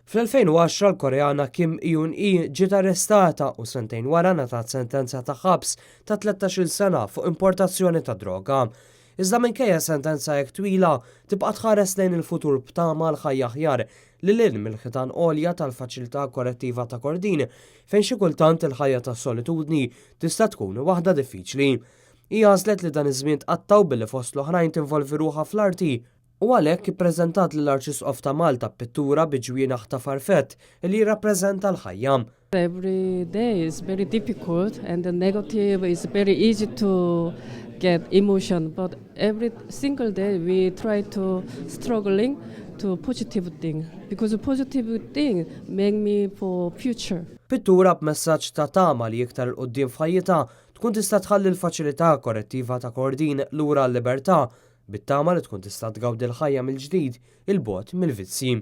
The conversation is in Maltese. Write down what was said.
Fl-2010 l-Koreana Kim Eun-hee ġiet arrestata u sentejn wara ngħatat sentenza ta' ħabs ta' 13-il sena fuq importazzjoni ta' droga. Iżda minkejja sentenza hekk twila, tibqa' tħares lejn il-futur b'tama għal ħajja aħjar lil hinn mill-ħitan għolja tal-Faċilità Korrettiva ta' Kordin, fejn xi kultant il-ħajja tas-solitudni tista' tkun waħda diffiċli. Hi għażlet li dan iż-żmien tqattgħu billi fost l-oħrajn tinvolvi ruħha fl-arti u għalhekk ippreżentat lill-Arċisqof ta' Malta pittura bi ġwienaħ ta' farfett li jirrappreżenta l-ħajja. Every day is very difficult and the negative is very easy to get emotion, but every single day we try to struggling to positive thing because positive thing make me for future. Pittura b'messaġġ ta' tama li iktar 'il quddiem f'ħajjitha tkun tista' tħalli l-Faċilità Korrettiva ta' Kordin lura l-libertà bit-tama li tkun tista' tgawdi l-ħajja mill-ġdid 'il bogħod mill-vizzji.